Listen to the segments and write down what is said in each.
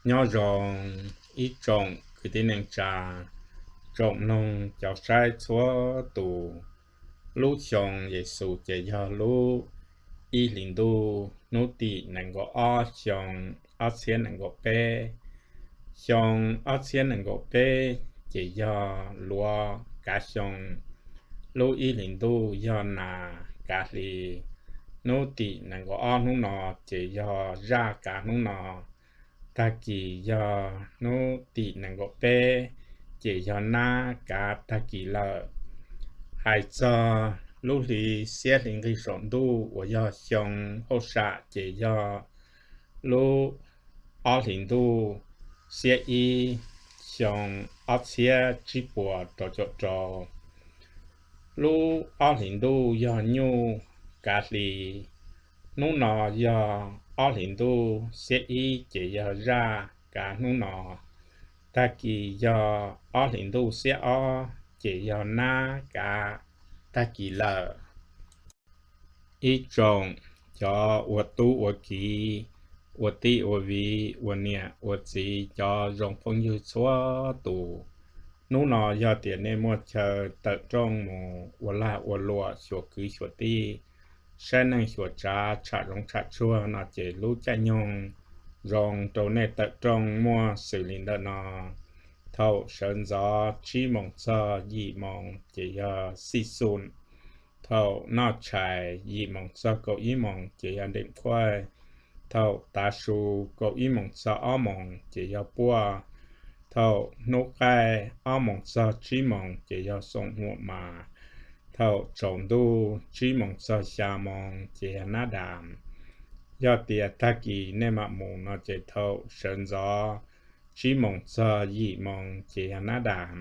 Nyob zoo ib tsoom kwv tij neej tsa, tsoom mloog cov saib txhua tus. Lub xyoo Yexus ces yog lub ib hlis ntuj hnub tim nees nkaum ob xyoo ob txhiab nees nkaum peb. Xyoo ob txhiab nees nkaum peb ces yog luav kav xyoo, lub ib hlis ntuj yog nas kav hli. Hnub tim nees nkaum ob hnub no ces yog zaj kav hnub no. Tag kis yog hnub tim nees nkaum peb ces yog nab kav tag kis lawm. Hais txog lub hli xiab hli nqig saum ntuj uas yog xyoo hauj sam ces yog lub ob hlis ntuj xiab ib, xyoo ob txhiab tsib puas rau caum rau. Lub ob hlis ntuj yog nyuj kav hli. Hnub no yog ob hlis ntuj xiab ib ces yog zaj kav hnub no. Tag kis yog ob hlis ntuj xiab ob ces yog nab kav tag kis lawm. Ib tsoom cov ua tub ua kiv, ua tij ua viv, ua niam ua txiv, cov zoo phooj ywg txhua tus, hnub no yog tias nej muaj chaw tawm rooj mus ua lag ua luam xyuas kwv xyuas tij, saib neej xyuas tsav, tsham zoov tsham tsuag no ces lub caij nyoog zoo rau nej tawm rooj muaj xws li ntawm no. Thaum sawv ntxov tsib moos txog yim moos ces yog xij xum. Thaum noj tshais yim moos txog kaum ib moos ces yog nteem khuaj. Thaum tav su kaum ib moos txog ob moos ces yog puaj. Thaum hnub qaij ob moos txog tsib moos ces yog xoom huam mas. Thaum tsaus ntuj tsib moos txog xya moos ces yog nab dam. Yog tias tag kis nej mam mus no ces thaum sawv ntxov tsib moos txog yim moos ces yog nab dam.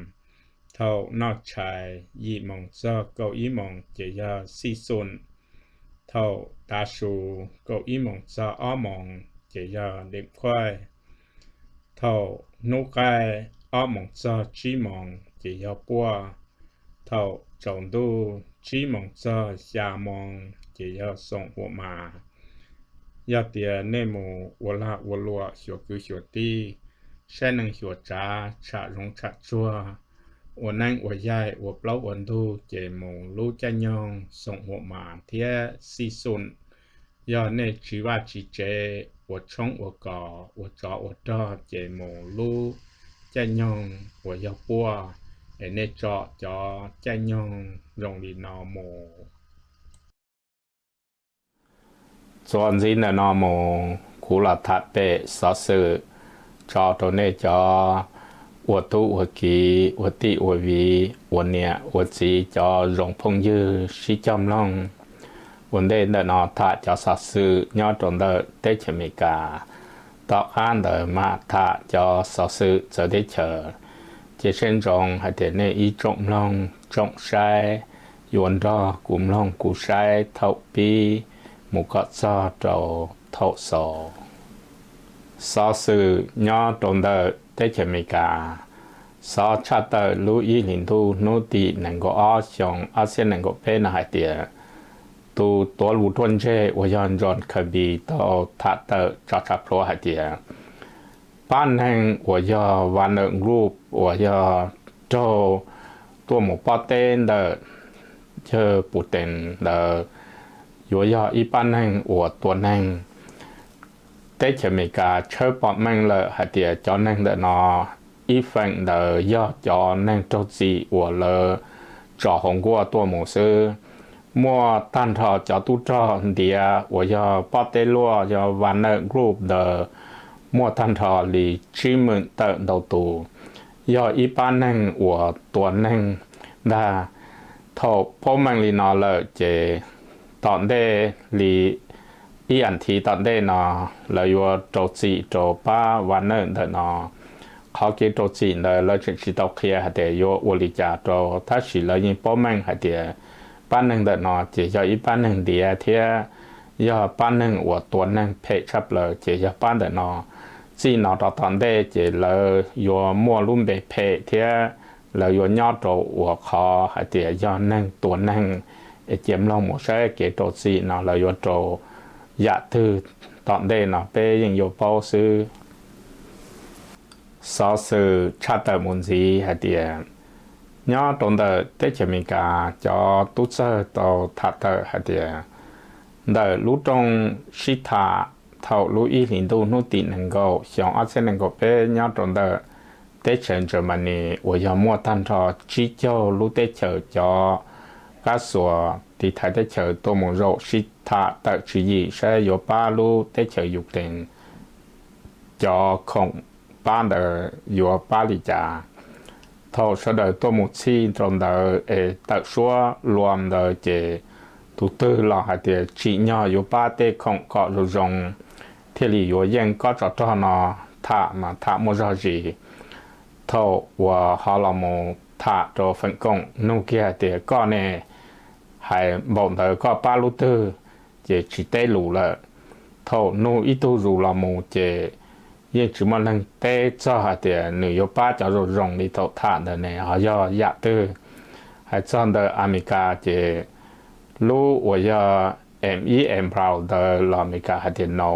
Thaum noj tshais yim moos txog kaum ib moos ces yog xij xum. Thaum tav su kaum ib moos txog ob moos ces yog nteem khuaj. Thaum hnub qaij ob moos txog tsib moos ces yog puaj. Thaum tsaus ntuj tsib moos txog xya moos ces yog xoom huam mas. Yog tias nej mus ua lag ua luam xyuas kwv xyuas tij, saib neej xyuas tsav, tsham zoov tsham tsuag, ua neeb ua yaig, ua plaub ua ntug ces mus lub caij nyoog xoom huam mas thiab xij xum. Yog nej tsiv vaj tsiv tsev, ua tshoob ua kos, ua tsov ua rog ces mus lub caij nyoog uas yog puaj, es nej tsom cov caij nyoog zoo li no mus. Txuas ntxiv ntawm no mus kuv los tham pem xov xwm tso rau nej cov ua tub ua kiv, ua tij ua viv, ua niam ua txiv, cov zoo phooj ywg sib cog mloog. Ua ntej ntawm no tham cov xov xwm nyob rau ntawm teb chaws Amelikas, tom qab ntawd mam tham cov xov xwm txawv teb chaws. Ces seb ntsoov hais tias nej ib tsoom mloog tsoom saib yuav nrog kuv mloog kuv saib thaum pib mus kom txog rau thaum xaus. Xov xwm nyob rau ntawm teb chaws Amelikas, xov tshaj tawm lub ib hlis ntuj hnub tim nees nkaum ob xyoo ob txhiab nees nkaum peb no hais tias, tus tuav lus ruaj ntseg uas yog John Kirby tau tham tawm tso tshav pluav hais tias, pab neeg uas yog Wagner Group uas yog raug tuaj mus pob teb ntawm yawg Putin ntawd yuav yog ib pab neeg uas tua neeg. Teb chaws Amelikas tshawb pom meej lawm hais tias cov neeg ntawm no ib feem ntawd yog cov neeg raug txim uas lawv tso hauv nkuaj tuaj mus xwb. Muaj tag nrho cov tub rog ntiav uas yog pob teb luaj yog Wagner Group ntawd muaj tag nrho li tsib meem tawm ntau tus, yog ib pab neeg uas tua neeg ntag. Thaum paub meej li no lawm ces tom ntej li ib as thiv tom ntej no lawv yuav rau txim rau pab Wagner ntawm no. Qhov kev rau txim ntawd lawv tseem tsis tau qhia hais tias yuav ua li cas rau, tab sis lawv yeej paub meej hais tias pab neeg ntawm no ces yog ib pab neeg ntiav thiab yog pab neeg uas tua neeg phem tshaj plaws, ces yog pab ntawm no txij no rau tom ntej ces lawv yuav muaj lub npe phem thiab lawv yuav nyob rau uas qhov hais tias yog neeg tua neeg. Es cia mloog mus saib kev rau txim no lawv yuav rau yam twg tom ntej no peb yeej yuav paub xwb. Xov xwm tshaj tawm mus ntxiv hais tias, nyob rau ntawm teb chaws Amelikas cov tub txawg tau tham tawm hais tias, ntawm lub rooj sib tham thaum lub ib hlis ntuj hnub tim nees nkaum xyoo ob txhiab nees nkaum peb nyob rau ntawm teb chaws Germany uas yog muaj tag nrho tsib caug lub teb chaws cov kab xuas tiv thaiv teb chaws tuaj mus zaum sib tham tawm tswv yim saib yuav pab lub teb chaws Ukraine cov khoom pab ntawd yuav pab li cas. Thaum sawv daws tuaj mus txhij rau ntawd es tawm suab luas ntawd ces tus twg los hais tias tsim nyog yuav pab tej khoom kom zoo zoo thiaj li yuav yeej kob tsov rog no tham mas tham muaj zog zis. Thaum uas ho los mus tham rau feem koom nug kiag hais tias koj ne, hais npaum ntawd koj pab lub twg, ces tsis teb lus lawm. Thaum nug ib tug zus los mus ces yeej tsis muaj neeg teb txog hais tias nws yuav pab cov zoo zoo li thaum tham ntawd ne ho yog yam twg. Hais txog ntawm Amelikas ces lub uas yog M ib M plaus ntawd los Amelikas hais tias no,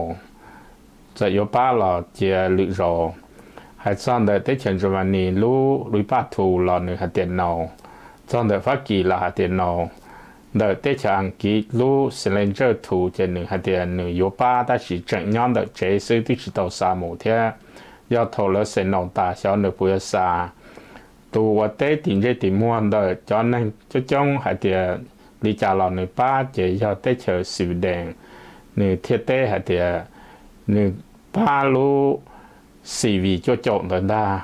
txawm yuav pab los cia lwm zaus. Hais txog ntawm teb chaws Germany lub lub paj thu los nws hais tias no. Txog ntawm Fab Kis los hais tias no. Ntawm teb chaws Askiv lub Challenger thu ces nws hais tias nws yuav pab tab sis tseem nyob ntawm tsev xwb twb tsis tau xa mus thiab. Yog thaum lawv xa no tas xyov nws puas yuav xa. Tus uas teb tim ntsej tim muag ntawm cov neeg coob coob hais tias li cas los nws pab ces yog teb chaws Sweden. Nws thiaj teb hais tias nws pab lub C V cuaj caum ntawd ntag.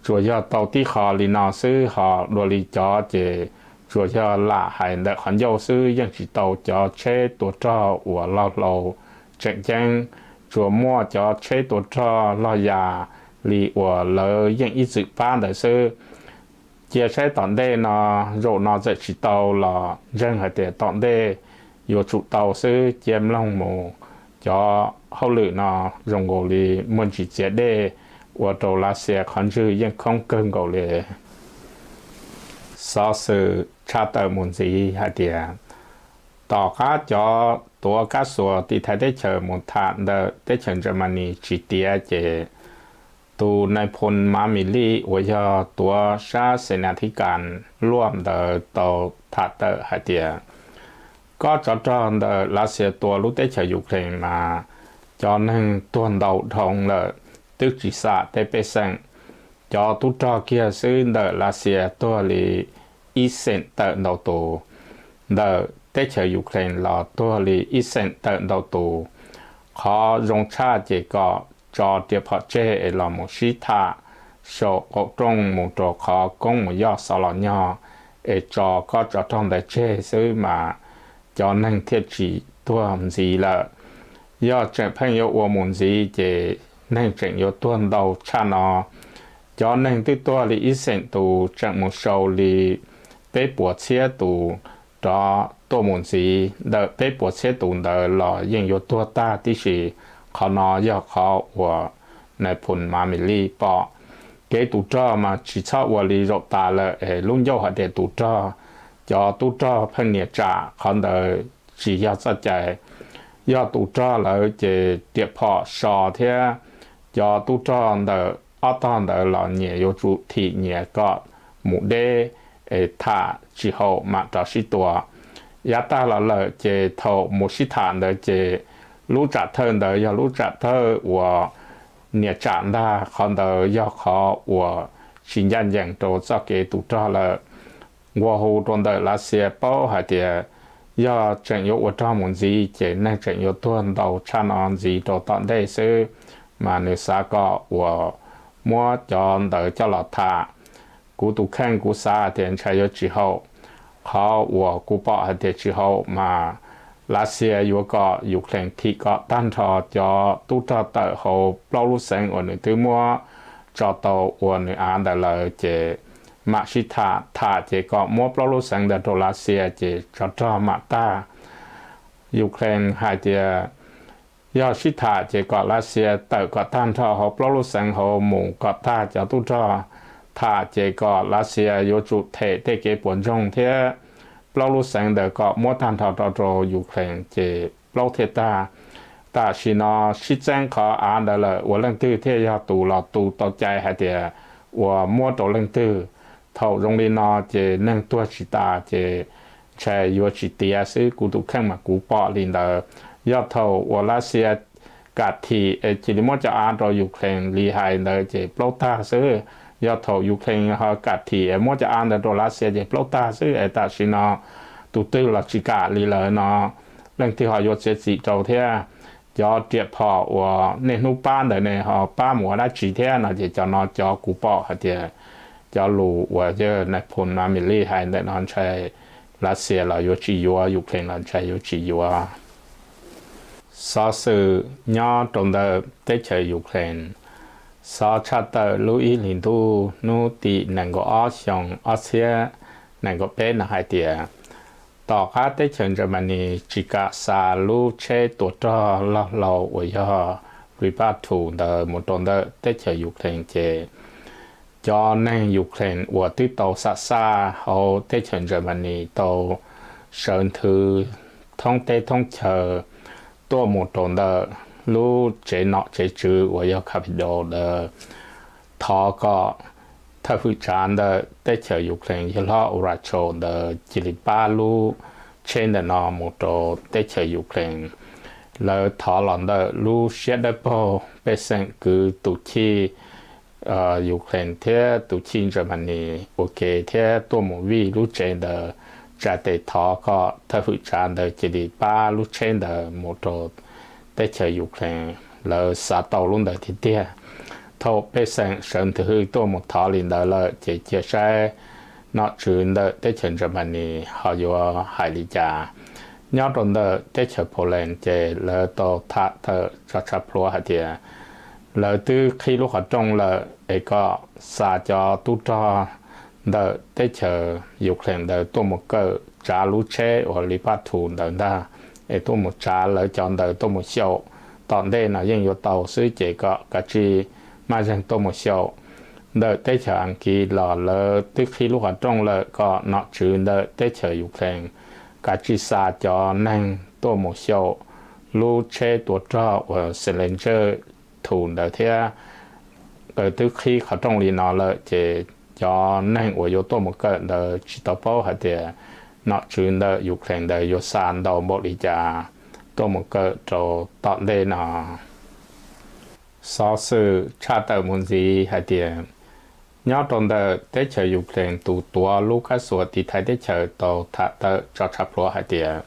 Tsuas yog tau tib qho li no xwb ho dua li cov ces tsuas yog lam hais ntawm qhov ncauj xwb yeej tsis tau cov tsheb tua rog uas loj hlau tseem ceeb. Tsuas muaj cov tsheb tua rog loj yam li uas lawv yeej ib txwm pab ntawd xwb. Cia saib tom ntej no, zaum no txawm tsis tau los ntseeg hais tias tom ntej yuav tsum tau xwb. Cia mloog mus, cov hauj lwm no zoo nkaus li muaj ntsis txias dej, ua rau Lav Xias qhov ntswg yeej khoob kawg nkaus li. Xov xwm tshaj tawm mus ntxiv hais tias, tom qab cov tuav kab xuas tiv thaiv teb chaws mus tham ntawm teb chaws Germany tsis tiav ces tus nais phoo Mav Mis Lij uas yog tuav sab xes nas thib kas luaj ntawd tau tham tawm hais tias, kob tsov rog ntawm Lav Xias tua lub teb chaws Ukraine mas cov neeg tuag ntau dhau lawm, twb tsis xam tej pej xeem. Cov tub rog kiag xwb ntawm Lav Xias tuag li ib xeem tawm ntau tus, ntawm teb chaws Ukraine los tuag li ib xeem tawm ntau tus. Qhov zoo tshaj ces kom tso riam phom tseg es los mus sib tham saum qaum rooj mus rau qhov koob mus yoj xov los nyog, es tso kob tsov rog ntawd tseg xwb mas cov neeg thiaj tsis tuag ntxiv lawm. Yog tseem pheej yuav ua mus ntxiv ces neeg tseem yuav tuag ntau tshaj no. Cov neeg twb tuag li ib xeem tus tseem mus sau li peb puas txhiab tus rov tuaj mus ntxiv. Ntawm peb puas txhiab tus ntawd los yeej yuav tuag tag tib si. Qhov no yog qhov uas nais phoo Mav Mis Lij pom. Kev tus rog mas tsis txhob ua li zaum tas lawm es lub ncauj hais tias tus rog, cov tub rog pheej nias tsam, qhov ntawd tsis yog txoj cai. Yog tus rog lawm ces riam phom so thiab, cov tub rog ntawm ob tog ntawd los nyias yuav tsum thim nyias kom mus deb es tham tsis haum mam rov sib tua. Yav tag los lawm ces thaum mus sib tham ntawd ces lub tsam thawj ntawd yog lub tsam thawj uas nias tsam ntag. Qhov ntawd yog qhov uas tsis ncaj ncees rau txoj kev tus rog lawm. Nqua hu rau ntawm Lav Xias paub hais tias yog tseem yuav ua rog mus ntxiv ces neeg tseem yuav tuag ntau tshaj no ntxiv rau tom ntej xwb, mas nws xav kom uas muab cov ntawd coj los tham. Kuv tus kheej kuv xav hais tias ntshai yuav tsis haum. Qhov uas kuv pom hais tias tsis haum mas Lav Xias yuav kom Ukraine thim kom tag nrho cov tub rog tawm hauv plaub lub xeev uas nws twb muab tso tau ua nws av ntawd lawm ces mam sib tham, tham ces kom muab plaub lub xeev ntawd rau Lav Xias ces tsov rog mam tag. Ukraine hais tias yog sib tham ces kom Lav Xias tawm kom tag nrho hauv plaub lub xeev hauv mus kom tag cov tub rog. Tham ces kom Lav Xias yuav tsum them tej kev puas ntsoog thiab plaub lub xeev ntawd kom muab tag nrho rau rau Ukraine ces plaub thiaj tag. Tam sim no sib txeeb qhov av ntawd lawm, ua leej twg thiaj yog tus los tu tau cai hais tias uas muab rau leej twg. Thaum zoo li no ces neeg tuag tsis tas ces ntshai yuav tsis tiav xwb, kuv tus kheej mas kuv pom li ntawd. Yog thaum uas Lav Xias kam thim es cia li muab cov av rau Ukraine li hais ntawd ces plaub tag xwb. Yog thaum Ukraine ho kam thim es muab cov av ntawd rau Lav Xias ces plaub tag xwb es tam sim no tus twg los tsis kam li lawm no, leej twg ho yuav txiav txim rau thiab? Cov riam phom uas niaj hnub pab ntawd ne ho pab mus ua dab tsi thiab no ces cov no cov kuv pom hais tias cov lus uas yawg Nais Phoo Mab Mis Lij hais ntawm no ntshai Lav Xias los yuav tsis yuav, Ukraine los ntshai yuav tsis yuav. Xov xwm nyob rau ntawm teb chaws Ukraine. Xov tshaj tawm lub ib hlis ntuj hnub tim nees nkaum ob xyoo ob txhiab nees nkaum peb no hais tias tom qab teb chaws Germany tsis kam xa lub tsheb tua rog loj hlau uas yog Leopard two ntawd mus rau ntawm teb chaws Ukraine ces cov neeg Ukraine uas twb tau xa xaj hauv teb chaws Germany tau sawv nthwv thoob teb thoob chaw tuaj mus rau ntawm lub tsev nom tsev tswv uas yog Capitol ntawd thov kom thawj hwm tsav ntawm teb chaws Ukraine yawg hlob Olaf Scholz ntawd cia li pab lub tsheb ntawm no mus rau teb chaws Ukraine. Lawv thov los ntawm lub siab dawb paug pej xeem kwv tus chij Ukraine thiab tus chij Germany ua ke thiab tuaj mus vij lub tsev ntawd, tsa tes thov kom thawj hwm tsav ntawd cia li pab lub tsheb ntawd mus rau teb chaws Ukraine. Lawv xav tau lub ntawd tiag tiag. Thaum pej xeem sawv nthwv tuaj mus thov li ntawd lawm ces cia saib nom tswv ntawm teb chaws Germany ho yuav hais li cas. Nyob rau ntawm teb chaws Poland ces lawv tau tham tawm tso tshaj plhuav hais tias lawv twb qhib lub qhov rooj lawm es kom xa cov tub rog ntawm teb chaws Ukraine ntawd tuaj mus kawm tsav lub tsheb uas Leopard two ntawd ntag, es tuaj mus tsav lawv cov ntawd tuaj mus xyaum. Tom ntej no yeej yuav tau xwb ces kom kav tsij maj zeeg tuaj mus xyaum. Ntawm teb chaws Askiv los lawv twb qhib lub qhov rooj lawm kom nom tswv ntawm teb chaws Ukraine kav tsij xa cov neeg tuaj mus xyaum lub tsheb tua rog uas Challenger two ntawd thiab. Twb qhib qhov rooj li no lawm ces cov neeg uas yuav tuaj mus kawm ntawd tsis tau paub hais tias nom tswv ntawm Ukraine ntawd yuav xa ntau npaum li cas tuaj mus kawm rau tom ntej no. Xov xwm tshaj tawm mus ntxiv hais tias nyob rau ntawm teb chaws Ukraine tus tuav lub kab xuas tiv thaiv teb chaws tau tham tawm tso tshaj plhuav hais tias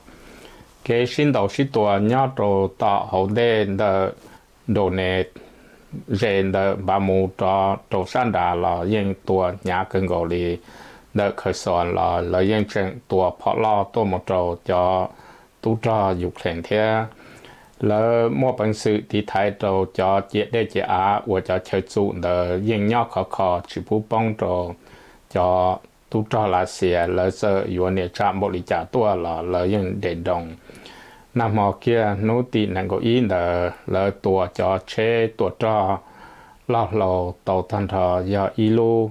kev sib ntaus sib tua nyob rau tom hauv ntej ntawm Donetsk ze ntawm Bakhmut rov rau sab nrad los yeej tua hnyav kawg nkaus li. Ntawm Kherson los lawv yeej tseem tua phom loj tuaj mus rau cov tub rog Ukraine thiab. Lawv muaj peev xwm tiv thaiv rau cov ciam dej ciam av uas cov chaw txum ntawd yeej nyob khov kho tsis pub poob rau cov tub rog Lav Xias. Lawv txawm yuav nias tsam npaum li cas tuaj los lawv yeej nres nroos. Nag hmo kiag hnub tim nees nkaum ib ntawd lawv tua cov tsheb tua rog loj hlau tau tag nrho yog ib lub.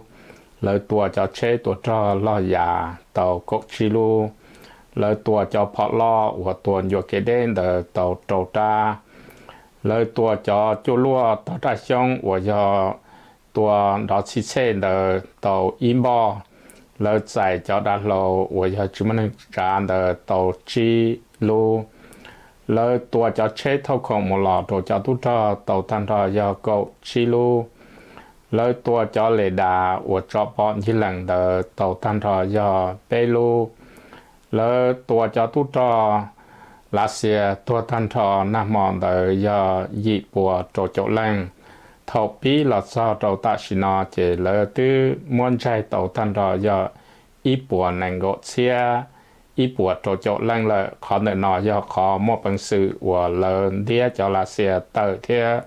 Lawv tua cov tsheb tua rog loj yas tau kaum tsib lub. Lawv tua cov phom loj uas tua ncua kev deb ntawd tau rau rab. Lawv tua cov cuaj luaj tog raj xyoob uas yog tua nrov txhij txhej ntawd tau ib npoj. Lawv txais cov dav hlau uas yog tsis muaj neeg tsav ntawd tau tsib lub. Lawv tua cov tsheb thauj khoom mus los rau cov tub rog tau tag nrho yog kaum tsib lub. Lawv tua cov les das uas tso pom ncig lees ntawd tau tag nrho yog peb lub. Lawv tua cov tub rog Lav Xias tuag tag nrho nag hmo ntawd yog yim puas rau caum leej. Thaum pib los txog rau tam sim no ces lawv twb muab ntsaig tau tag nrho yog ib puas nees nkaum txhiab ib puas rau caum leej lawm. Qhov ntawm no yog qhov muaj peev xwm uas lawv ntiab cov Lav Xias tawm thiab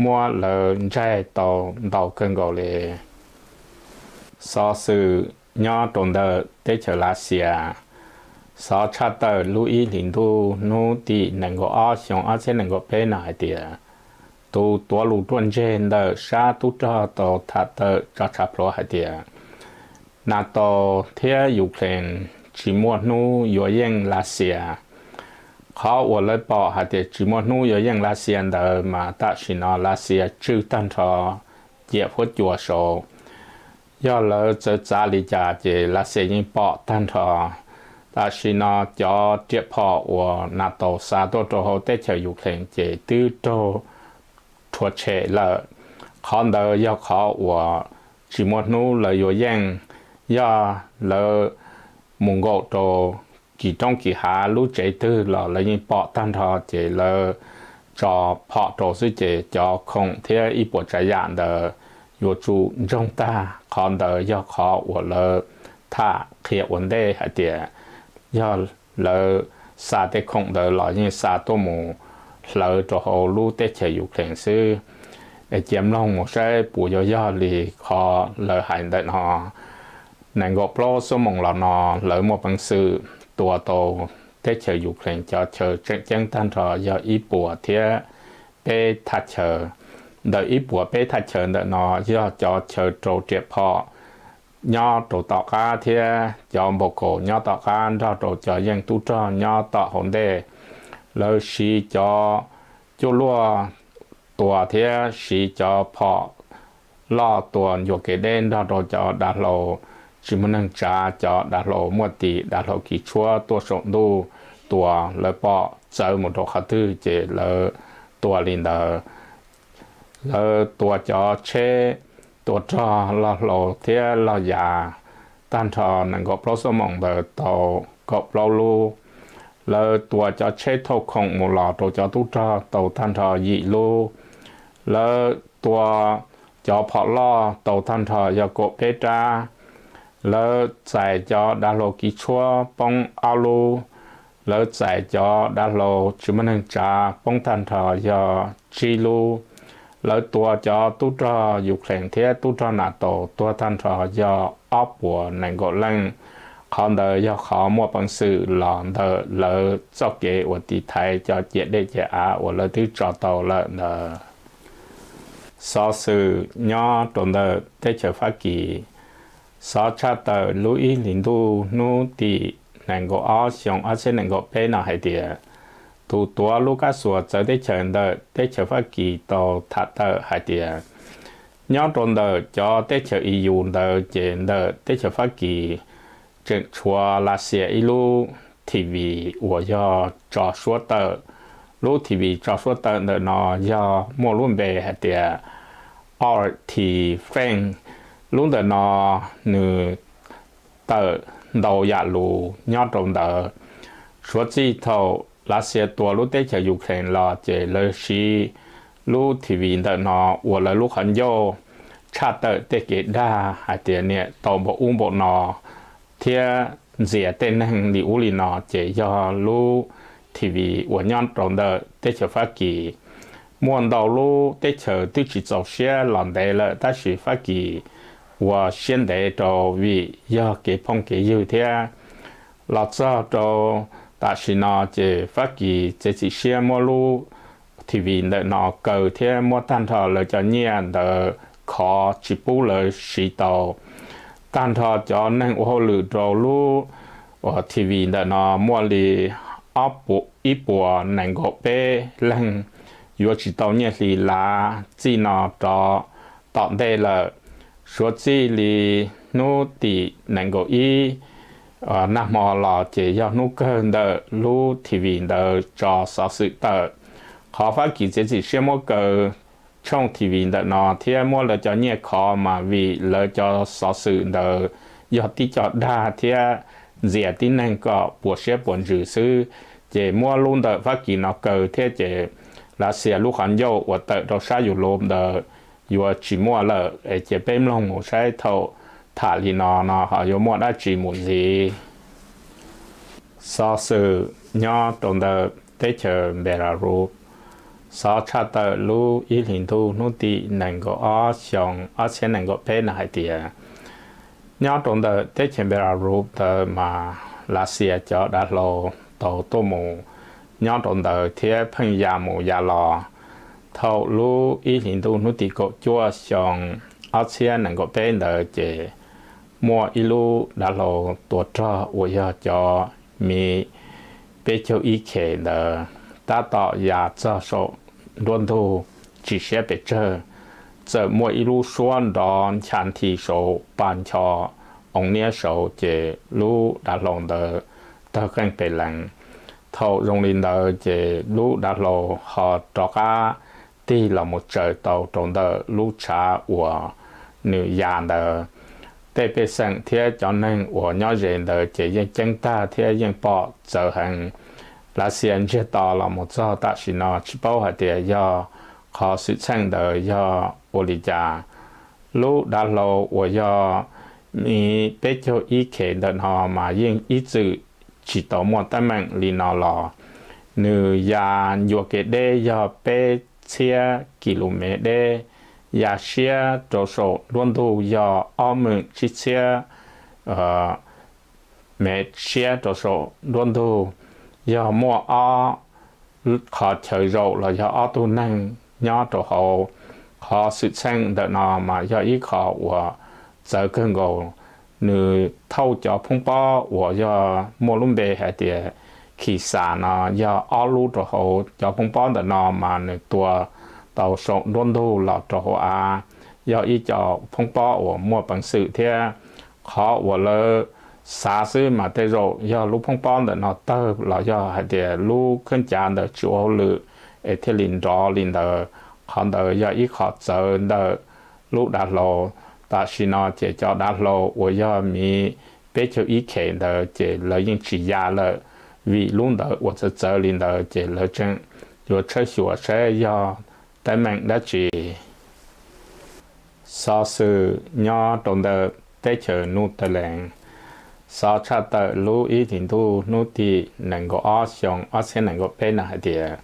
muab lawv ntsaig tau ntau kawg nkaus li. Xov xwm nyob rau ntawm teb chaws Lav Xias. Xov tshaj tawm lub ib hlis ntuj hnub tim nees nkaum ob xyoo ob txhiab nees nkaum peb no hais tias tus tuav lus ruaj ntseg ntawm sab tub rog tau tham tawm tso tshaj plhuav hais tias NATO thiab Ukraine tsis muaj hnub yuav yeej Lav Xias. Qhov uas lawv pom hais tias tsis muaj hnub yuav yeej Lav Xias ntawd mas tam sim no Lav Xias tswj tag nrho ciam huab cua saud. Yog lawv txawv txav li cas ces Lav Xias yeej pom tag nrho. Tam sim no cov riam phom uas NATO xa tuaj rau hauv teb chaws Ukraine ces twb raug rhuav tshem lawm. Qhov ntawd yog qhov uas tsis muaj hnub lawv yuav yeej. Yog lawv mus nkaum rau kis roob kis hav lub tsev twg los lawv yeej pom tag nrho ces lawv tso phom rau xwb ces cov khoom thiab ib puas tsav yam ntawd yuav tsum ntsoog tag. Qhov ntawd yog qhov uas lawv tham qhia ua ntej hais tias yog lawv xa tej khoom ntawd los yeej xa tuaj mus hlawv rau hauv lub teb chaws Ukraine xwb. Es cia mloog mus saib puas yuav yog li qhov lawv hais ntawm no. Nees nkaum plaub xuab moos los no lawv muaj peev xwm tua tau teb chaws Ukraine cov chaw tseem ceeb tag nrho yog ib puas thiab peb thaj chaw. Ntawm ib puas peb thaj chaw ntawm no yog cov chaw rau riam phom nyob rau tom qab thiab cov npau kaus nyob tom qab nrog rau cov yeej tub rog nyob tom hauv ntej. Lawv siv cov cuaj luaj tua thiab siv cov phom loj tua ncua kev deb nrog rau cov dav hlau tsis muaj neeg tsav, cov dav hlau muaj tis, dav hlau kis tshuab tuaj saum ntuj tua. Lawv pom txawv mus rau qhov twg ces lawv tua li ntawd. Lawv tua cov tsheb tua rog loj hlau thiab loj yam tag nrho nees nkaum plaub xuab moos ntawd tau kaum plaub lub. Lawv tua cov tsheb thauj khoom mus los rau cov tub rog tau tag nrho yim lub. Lawv tua cov phom loj tau tag nrho yog kaum peb rab. Lawv txais cov dav hlau kis tshuab poob ob lub. Lawv txais cov dav hlau tsis muaj neeg tsav poob tag nrho yog tsib lub. Lawv tua cov tub rog Ukraine thiab tub rog NATO tuag tag nrho yog ob puas nees nkaum leej. Qhov ntawd yog qhov muaj peev xwm los ntawm lawv txoj kev uas tiv thaiv cov ciam dej ciam av uas lawv twb tso tau lawm ntawd. Xov xwm nyob rau ntawm teb chaws Fab Kis. Xov tshaj tawm lub ib hlis ntuj hnub tim nees nkaum ob xyoo ob txhiab nees nkaum peb no hais tias tus tuav lub kab xuas txawv teb chaws ntawm teb chaws Fab Kis tau tham tawm hais tias nyob rau ntawm cov teb chaws E U ntawd ces ntawm teb chaws Fab Kis tseem tshuav Lav Xias ib lub T V uas yog tso suab tawm. Lub T V tso suab tawm ntawm no yog muaj lub npe hais tias R T Fan. Lub ntawm no nws tawm ntau yam lus nyob rau ntawd. Suav txij thaum Lav Xias tua lub teb chaws Ukraine los ces lawv siv lub T V ntawm no ua lawv lub qhov ncauj tshaj tawm tej kev dag hais tias niam tau npaum ub npaum no thiab ntxias tej neeg li ub li no ces yog lub T V uas nyob rau ntawm teb chaws Fab Kis. Muaj ntau lub teb chaws twb tsis txaus siab los ntev lawm tab sis Fab Kis ua siab ntev rau vim yog kev phooj kev ywg thiab. Los txog rau tam sim no ces Fab Kis txiav txim siab muab lub T V ntawm no kaw thiab muab tag nrho lawv cov nyiaj ntawd khov tsis pub lawv siv tau. Tag nrho cov neeg ua hauj lwm rau lub T V ntawm no muaj li ib puas nees nkaum peb leeg yuav tsis tau nyiaj hli lav txij no rov tom ntej lawm. Suav txij li hnub tim nees nkaum ib nag hmo los ces yog hnub kawg ntawm lub T V ntawd tso xov xwm tawm. Qhov Fab Kis txiav txim siab muab kaw tshooj T V ntawm no thiab muab lawv cov nyiaj khov mas vim lawv cov xov xwm ntawd yog tib co dag thiab ntxias tib neeg kom puas siab puas ntsws xwb. Ces muab lub ntawm Fab Kis no kaw thiab ces Lav Xias lub qhov ncauj uas tawm rau sab Yus Lus ntawd yuav tsis muaj lawm es cia peb mloog mus saib thaum tham li no no ho yuav muaj dab tsi mus ntxiv. Xov xwm nyob rau ntawm teb chaws Belarus. Xov tshaj tawm lub ib hlis ntuj hnub tim nees nkaum ob xyoo ob txhiab nees nkaum peb no hais tias nyob rau ntawm teb chaws Belarus ntawd mas Lav Xias cov dav hlau tau tuaj mus nyob rau ntawd thiab pheej ya mus ya los. Thaum lub ib hlis ntuj hnub tim kaum cuaj xyoo ob txhiab nees nkaum peb ntawd ces muaj ib lub dav hlau tua rog uas yog cov MiG B peb caug ib km ntawd tab tom ya txog saum nruab ntug tsis siab pes tsawg, txawm muaj ib lub suab nrov ncha nthi saum pa ncho oo niab saud ces lub dav hlau ntawd tawg qeej pes lees. Thaum zoo li ntawd ces lub dav hlau ho rov qab tig los mus tsaws tau rau ntawm lub tshav uas nws ya ntawd. Tej pej xeem thiab cov neeg uas nyob ze ntawd ces yeej ceeb tag thiab yeej pom txawv heev. Lav Xias ntsiag to los mus txog tam sim no tsis paub hais tias yog qhov xwm txheej ntawd yog ua li cas. Lub dav hlau uas yog mi peb caug ib km ntawm no mas yeej ib txwm tsis tau muaj teeb meem li no los. Nws ya ncua kev deb yog peb txhiab kis lus mev deb, ya siab rau saum nruab ntug yog ob mev tsib txhiab mev siab rau saum nruab ntug, yog muaj ob qhov chaw zaum los yog ob tug neeg nyob rau hauv. Qhov xwm txheej ntawm no mas yog ib qho uas txawv kawg nkaus. Nws thauj cov phoob pob uas yog muaj lub npe hais tias khi xas no yog ob lub rau hauv. Cov phoob pob ntawm no mas nws tua tau saum nruab ntug los rau hauv av, yog ib co phoob pob uas muaj peev xwm thiab. Qhov uas lawv xav xwb mas tej zaum yog lub phoob pob ntawm no tawg los yog hais tias lub kheeb cav ntawd tsis ua hauj lwm es thiaj li nrov li ntawd. Qhov ntawd yog ib qho txawv ntawm lub dav hlau. Tam sim no ces cov dav hlau uas yog mi peb caug ib km ntawd ces lawv yeej tsis ya lawm, vim lub ntawd uas txawv txawv li ntawd ces lawv tseem yuav tshawb xyuas saib yog teeb meem dab tsi. Xov xwm nyob rau ntawm teb chaws New Zealand. Xov tshaj tawm lub ib hlis ntuj hnub tim nees nkaum ob xyoo ob txhiab nees nkaum peb no hais tias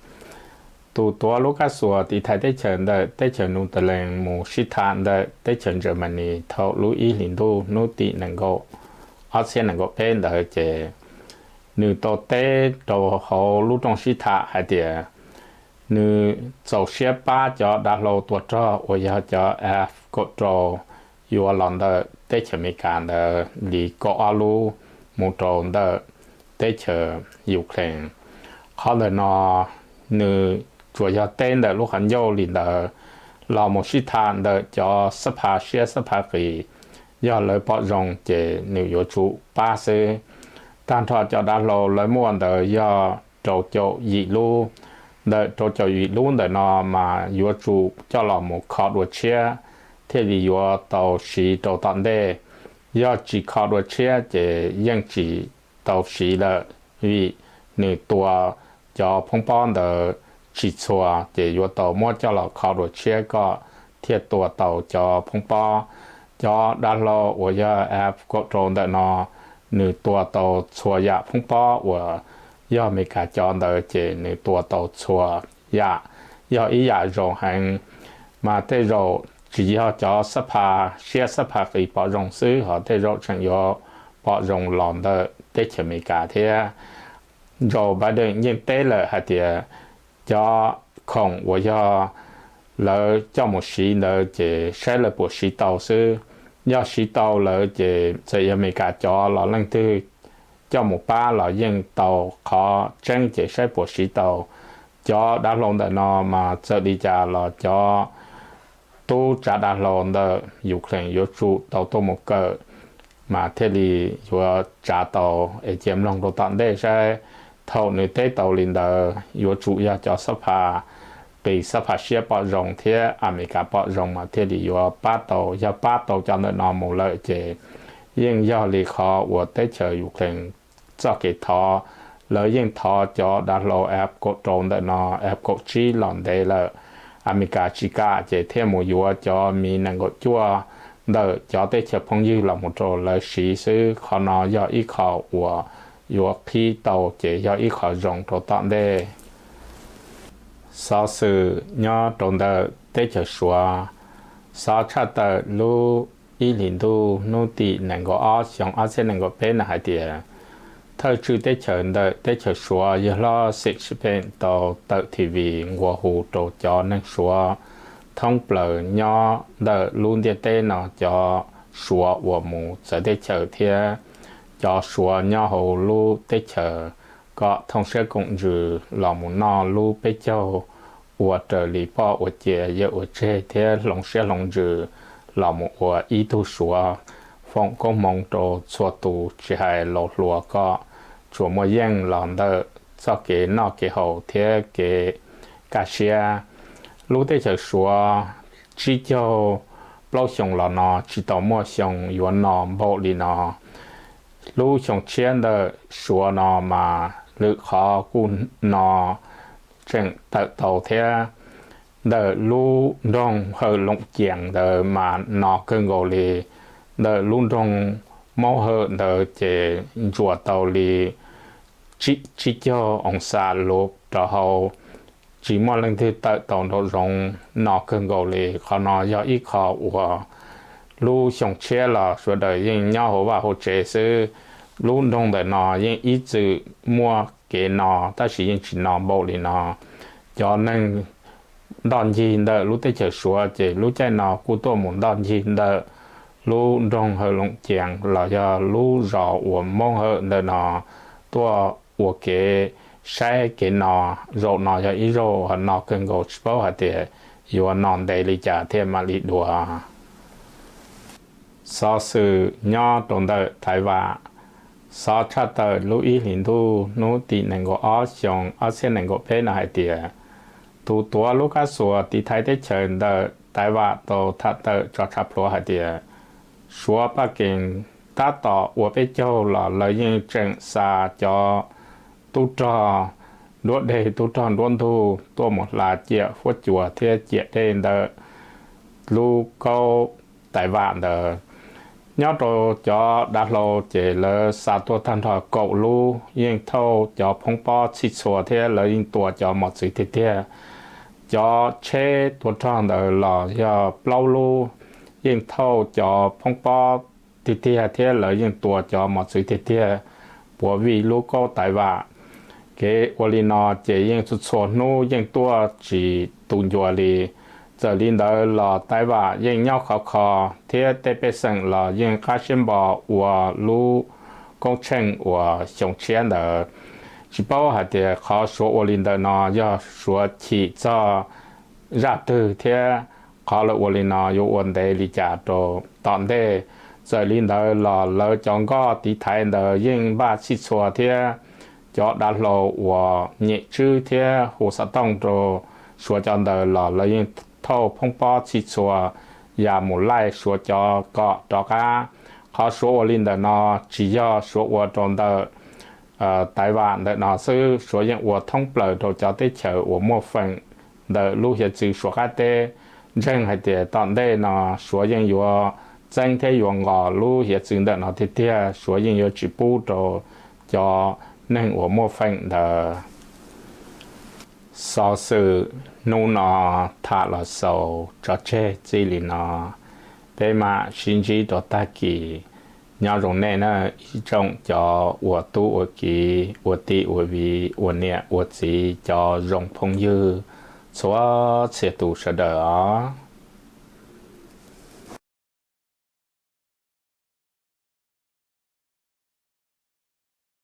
tus tuav lub kab xuas tiv thaiv teb chaws ntawm teb chaws New Zealand mus sib tham ntawm teb chaws Germany thaum lub ib hlis ntuj hnub tim nees nkaum ob txhiab nees nkaum peb ntawd ces nws tau teb rau hauv lub rooj sib tham hais tias nws txaus siab pab cov dav hlau tua rog uas yog cov F kaum rau yuav los ntawm teb chaws Amelikas ntawd li kaum ob lub mus rau ntawm teb chaws Ukraine. Qhov ntawm no nws tsuas yog teb ntawm lub qhov ncauj li ntawd los mus sib tham ntawm cov xab pha siab xab pha qis. Yog lawv pom zoo ces nws yuav tsum pab xwb. Tag nrho cov dav hlau lawv muaj ntawd yog rau caum yim lub. Ntawm rau caum yim lub ntawm no mas yuav tsum coj los mus kho dua tshiab thiaj li yuav tau siv rau tom ntej. Yog tsis kho dua tshiab ces yeej tsis tau siv lawm, vim nws tua cov phoob pob ntawd tsis txhua ces yuav tau muab coj los kho dua tshiab kom thiaj tua tau cov phoob pob. Cov dav hlau uas yog F kaum rau ntawm no nws tua tau txhua yam phoob pob uas yog Amelikas cov ntawd ces nws tua tau txhua yam, yog ib yam zoo heev. Mas tej zaum tsis yog cov xab pha siab xab pha qis pom zoo xwb, ho tej zaum tseem yuav pom zoo los ntawm teb chaws Amelikas thiab. Joe Biden yeej teb lawm hais tias cov khoom uas yog lawv coj mus siv ntawd ces saib lawv puas siv tau xwb. Yog siv tau lawm ces txawm yog Amelikas cov los leej twg coj mus pab los yeej tau. Qhov tseeb ces saib puas siv tau. Cov dav hlau ntawm no mas txawm li cas los cov tub tsav dav hlau ntawm Ukraine yuav tsum tau tuaj mus kawm mas thiaj li yuav tsav tau. Es cia mloog rau tom ntej saib thaum nws teb tau li ntawd yuav tsum yog cov xab pha qis xab pha siab pom zoo thiab Amelikas pom zoo mas thiaj li yuav pab tau. Yog pab tau cov ntawm no mus lawm ces yeej yog li qhov uas teb chaws Ukraine txoj kev thov, lawv yeej thov cov dav hlau F kaum rau ntawm no, F kaum tsib los ntev lawm. Amelikas tsis kam ces thiaj mus yuav cov Mi nees nkaum cuaj ntawm cov teb chaws phooj ywg los mus rau lawv siv xwb. Qhov no yog ib qho uas yuav qhib tau ces yog ib qho zoo rau tom ntej. Xov xwm nyob rau ntawm teb chaws Suav. Xov tshaj tawm lub ib hlis ntuj hnub tim nees nkaum ob xyoo ob txhiab nees nkaum peb no hais tias thawj tswj teb chaws ntawm teb chaws Suav yawg hlob Xi Jinping tau tawm T V nqua hu rau cov neeg Suav thoob plaws nyob ntawm lub ntiaj teb no, cov Suav uas mus txawv teb chaws thiab cov Suav nyob hauv lub teb chaws kom thooj siab koom ntsws los mus noj lub peb caug ua raws li poj ua cia yawm ua tseg thiab hloov siab hloov ntsws los mus ua ib tug Suav foom koob hmoov rau txhua tus tsis hais laus hluas kom tsuas muaj yeej los ntawm txoj kev noj kev haus thiab kev kaj siab. Lub teb chaws Suav tsib caug plaub xyoo los no tsis tau muaj xyoo yuav no npaum li no. Lub xyoo tshiab ntawm Suav no mas lwm qhov kuj no tseem tawm tau thiab. Ntawm lub nroog Hawm Loom Cias ntawd mas no kawg nkaus li. Ntawm lub nroog Maub Hawm ntawd ces ntsuas tau li tsib caug oo xas lus rau hauv, tsis muaj leej twg tawm tau nraum zoov, no kawg nkaus li. Qhov no yog ib qho uas lub xyoo tshiab los sawv daws yeej nyob hauv vaj hauv tsev xwb. Lub nroog ntawm no yeej ib txwm muaj kev no tab sis yeej tsis no npaum li no. Cov neeg ntoj ncig ntawm lub teb chaws Suav ces lub caij no kuj tuaj mus ntoj ncig ntawm lub nroog Hawm Loom Cias los yog lub zos uas Maub Hawm ntawm no tuaj ua kev saib kev no. Zaum no yog ib zaug no kawg nkaus, tsis paub hais tias yuav no ntev li cas thiaj mam li dua. Xov xwm nyob rau ntawm Taiv Vam. Xov tshaj tawm lub ib hlis ntuj hnub tim nees nkaum ob xyoo ob txhiab nees nkaum peb no hais tias tus tuav lub kab xuas tiv thaiv teb chaws ntawm Taiv Vam tau tham tawm tso tshaj plhuav hais tias Suav Paj Kees tab tom ua peb caug los lawv yeej tseem xa cov tub rog nruab dej tub rog nruab ntug tuaj mus hla ciam huab cua thiab ciam dej ntawm lub kaub Taiv Vam ntawd. Nyob rau cov dav hlau ces lawv xa tuaj tag nrho kaum lub, yeej thauj cov phoob pob txhij txhua thiab lawv yeej tua cov mos txwv tiag tiag. Cov tsheb tua rog ntawd los yog plaub lub, yeej thauj cov phoob pob tiag tiag thiab lawv yeej tua cov mos txwv tiag tiag puav vim lub kaub Taiv Vam. Kev ua li no ces yeej txhua txhua hnub yeej tuaj tsis tu ncua li. Txawm li ntawd los Taiv Vam yeej nyob khov kho thiab tej pej xeem los yeej qab siab npo ua lub koob tsheej uas xyoo tshiab ntawd. Tsis paub hais tias qhov Suav ua li ntawm no yog Suav chim txog zaj twg thiab qhov lawv ua li no yuav ua ntev li cas rau tom ntej. Txawm li ntawd los lawv cov nkoj tiv thaiv ntawd yeej npaj txhij txhua thiab cov dav hlau uas nyem tswb thiab hu xov tooj rau Suav cov ntawd los lawv yeej thauj phoob pob txhij txhua ya mus laij Suav cov kom rov qab. Qhov Suav ua li ntawm no tsis yog Suav ua rau ntawm Taiv Vam ntawm no xwb, Suav yeej ua thoob plaws rau cov teb chaws uas muaj feem ntawm lub hiav txwv Suav qab teb. Ntseeg hais tias tom ntej no Suav yeej yuav txeeb thiab yuav nqos lub hiav txwv ntawm no tiag tiag, Suav yeej yuav tsis pub rau cov neeg uas muaj feem ntawd. Xov xwm hnub no tham los xaus tso tseg txij li no, peb mam sib ntsib rau tag kis. Nyob zoo nej na, ib tsoom cov ua tub ua kiv ua tij ua viv ua niam ua txiv cov zoo phooj ywg txhua txhia tus sawv daws os.